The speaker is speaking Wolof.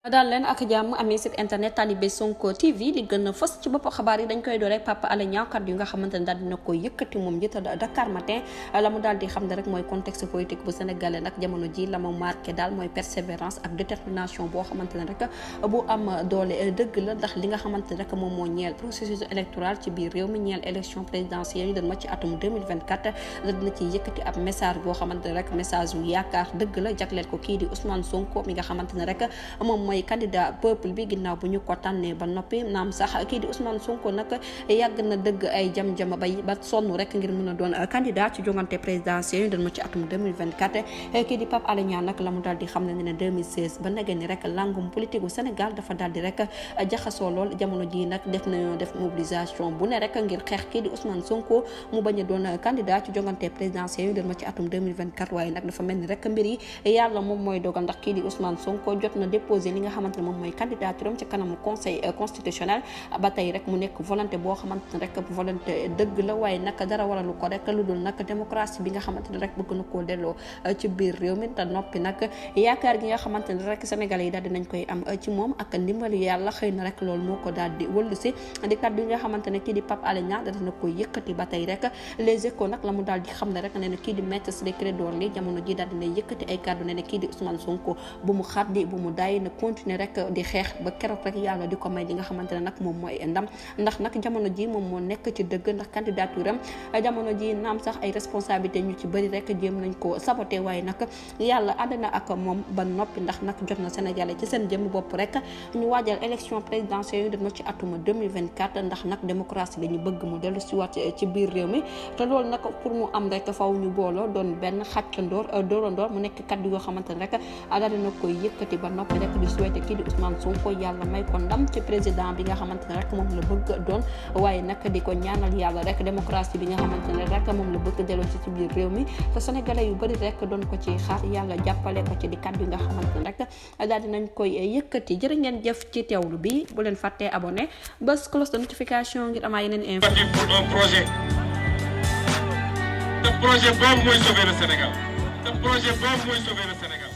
daal leen ak jàmm amee site internet Talibé Sonko TV li gën a fës ci bopp xabaar yi dañ koy door rek Pape Alé Niang kàddu yi nga xamante ne daal dina koy yëkkati moom njiital Dakar Matin la mu daal di xam ne rek mooy contexte politique bu sénégalais nag jamono ji la mu marqué daal mooy persévérance ak détermination boo xamante ne rek bu am doole dëgg la ndax li nga xamante ne rek moom moo ñeel processus électoral ci biir réew mi ñeel élection présidentielle ñu doon ma ci atum 2024 la dina ci yëkkati ab message boo xamante ne rek message yu yaakaar dëgg la jagleel ko kii di Ousmane Sonko mi nga xamante ne rek moom mooy candidat peuple bi ginnaaw bu ñu ko tànnee ba noppi naam sax kii di Ousmane Sonko nag yàgg na dëgg ay jam-jam ba sonn rek ngir mën a doon candidat ci jongante présidentielle ñu doon ma ci atum 2024 kii di Pape Alé Niang nag la mu daal di xam ne ne 2016 ba nage ni rek langum politique gu Sénégal dafa daal di rek jaxasoo lool jamono ji nag def mobilisation bu ne rek ngir xeex kii di Ousmane Sonko mu bañ a doon candidat ci jongante présidentielle ñu doon ma ci atum 2024 waaye nag dafa mel ni rek mbir yi yàlla moom mooy dogal ndax kii di Ousmane Sonko jot na déposé li nga xamante ne moom mooy candidature am ci kanamu conseil constitutionnel ba tey rek mu nekk volonté boo xamante ne rek volonté dëgg la waaye nag dara waralu ko rek lu dul nag démocratie bi nga xamante ne rek bëgg na koo delloo ci biir réew mi te noppi nag yaakaar gi nga xamante ne rek sénégalais yi daal dinañ koy am ci moom ak ndimbali yàlla xëy na rek loolu moo ko daal di wëllu si di kàddu yi nga xamante ne kii di Pape Alé Niang dina koy yëkkati ba tey rek les échos nag la mu daal di xam ne rek ne ne kii di Maître Ciré Clédor Ly jamono ji daal dina yëkkati ay kàddu ne ne kii di Ousmane Sonko bu mu xaddi bu mu daay na continuer rek di xeex ba keroog rek yàlla di ko may li nga xamante ne nag moom mooy ndam ndax nag jamono ji moom moo nekk ci dëgg ndax candidature am jamono ji naam sax ay responsabilité ñu ci bëri rek jéem nañ ko saboté waaye nag yàlla ànd na ak moom ba noppi ndax nag jot na Sénégalais ci seen jëm bopp rek ñu waajal élection présidentielle yu dem ci atuma 2024 ndax nag démocratie la ñu bëgg mu dellu si waat ci biir réew mi te loolu nag pour mu am rek faw ñu booloo doon benn xàccandoor dóorandoor mu nekk kaddu yoo xamante ne rek daal dina koy yëkkati ba noppi rek di souhaité kii di Ousmane Sonko yàlla may ko ndam ci président bi nga xamante ne rek moom la bëgg doon waaye nag di ko ñaanal yàlla rek démocratie bi nga xamante ne rek moom la bëgg delloo ci biir réew mi te sénégalais yu bëri rek doon ko ci xaar yàlla jàppale ko ci di kaddu yi nga xamante ne rek daal dinañ koy yëkkati jërë ngeen jëf ci teewlu bi bu leen fàttee abonné bés cloche de notification ngir amaa yeneen info pour un projet te projet boobu mooy sauver le Sénégal te projet boobu mooy sauver le Sénégal